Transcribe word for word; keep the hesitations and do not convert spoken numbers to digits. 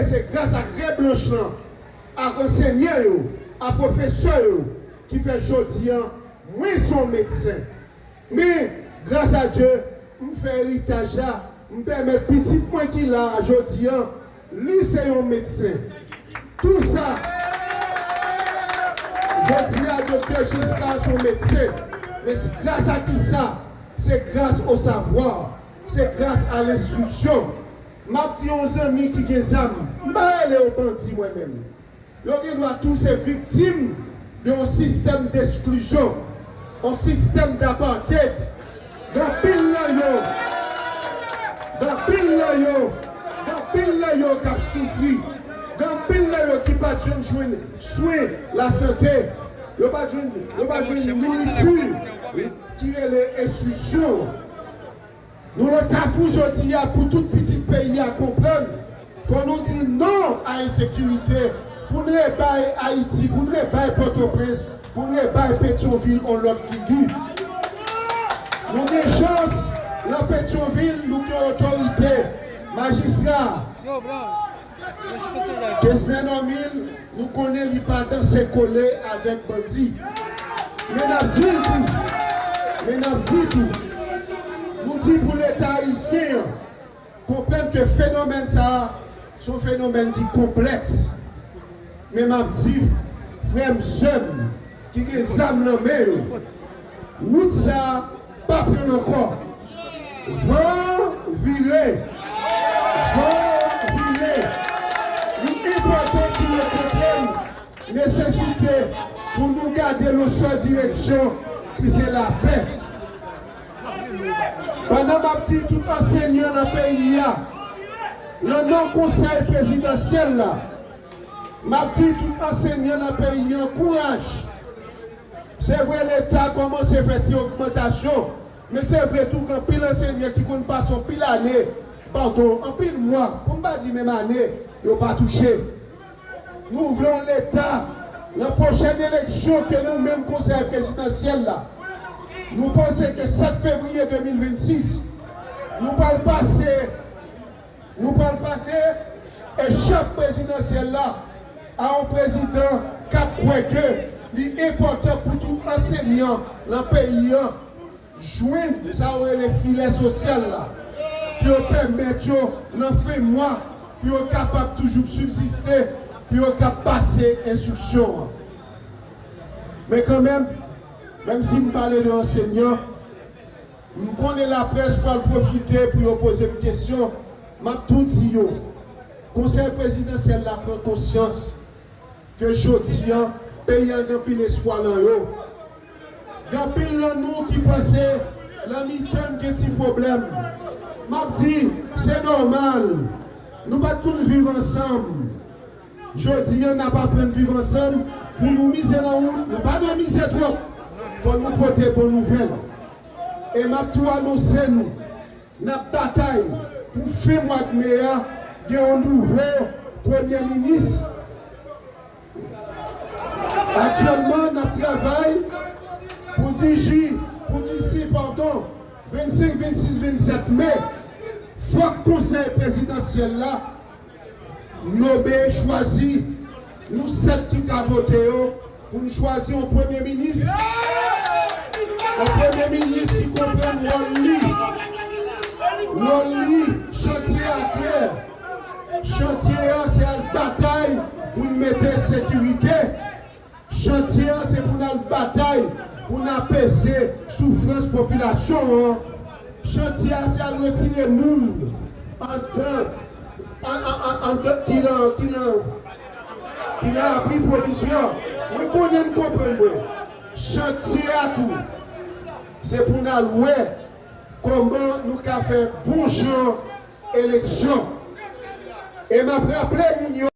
Se gras a krè blanch lan, a ansenyan yo, a pwofesè yo, ki fè jodi a, mwen se yon medsen. Men, gras a Dye, m fè eritaj la, m pèmèt pitit mwen ki la a jodi a, li se yon medsen. Tou sa, jodi a, Doktè Giscard se yon medsen. Men se gras a ki sa? Se gras o savwa, se gras a lenstriksyon. M ap di yon zanmi ki gen zam, m pa rele yo bandi mwen menm. Yo gen dwa tou se viktim de yon sistèm desklizyon, yon sistèm d'apartheid. Gen anpil nan yo, gen anpil nan yo, gen anpil nan yo k ap soufri. Gen anpil nan yo ki pa t janm jwenn swen lasante. Yo pa t jwenn, yo pa t jwenn nouriti ki rele enstriksyon. Nou nan kafou jodi a pou tout pitit peyi a konprann. Fò nou di non a ensekirite, pou n rebay Ayiti, pou n rebay Pòtoprens, pou n rebay Petyonvil yon lòt figi. Nou gen chans, nan Petyonvil, nou gen otorite, majistra, Kesnè Normil, nou konnen li pa danse kole avèk bandi. Men n ap di l tou, men n ap di tou, nou di pou Leta ayisyen an konprann ke fenomèn sa a, se yon fenomèn ki konplèks. Men m ap di, frè m, sè m, ki gen zam nan men yo, wout sa a pa pran l ankò. Van an vire. Van an vire. Li enpòtan pou nou konprann nesesite pou nou gade yon sèl direksyon, ki se lapè. Pandan m ap di tout ansenyan nan peyi a, nan non Konsèy Prezidansyèl la, m ap di tout ansenyan nan peyi a, kouraj. Se vre, Leta kòmanse fè ti ogmantasyon, men se vre tou, gen anpil ansenyan ki konn pase anpil ane, padon, anpil mwa, pou m pa di menm ane, yo pa touche. Nou vle yon Leta, nan pwochèn eleksyon ke nou menm Konsèy Prezidansyèl la, nou panse ke sèt fevriye de mil vennsis, nou pral pase Nou pral pase echèf prezidansyèl la a yon prezidan k ap kwè ke li enpòtan pou tout ansenyan nan peyi a jwenn sa yo rele filè sosyal la, pou yo pèmèt yo, nan fen mwa, pou yo kapab toujou sibziste, pou yo kab pase enstriksyon an. Men kanmenm, menm si m pale de ansenyan, M konnen laprès pral pwofite pou yo poze m kesyon, m ap tou di yo. Konsèy prezidansyèl la pran konsyans ke jodi a, peyi a gen anpil espwa nan yo. Gen anpil nan nou ki panse nan mitan n gen ti pwoblèm. M ap di, se nòmal. Nou pa t konn viv ansanm. Jodi a, n ap aprann viv ansanm pou nou mize nan wout. Nou pa dwe mize twòp. Fò nou pote bon nouvèl. E m ap tou anonse nou, n ap batay pou fen mwa d me a, gen yon nouvo premye minis. Aktyèlman, n ap travay pou diji, pou disi, padon, vennsenk, vennsis, vennsèt me, fòk konsèy prezidansyèl la nonmen, chwazi, nou sèt ki ka vote yo, pou n chwazi yon premye minis. Yon premye minis ki konprann wòl li. Wòl li, chantye a klè. Chantye a, se al batay pou n mete sekirite. Chantye a, se pou n al batay, pou n apeze soufrans popilasyon an. Chantye a, se al retire moun anndan, an, an, an, anndan, ki nan, ki nan, ki nan abri pwovizwa. Mwen konnen n konprann mwen. Chantye a tou, se pou n al wè kòman nou ka fè bon jan eleksyon. E m ap raple moun yo,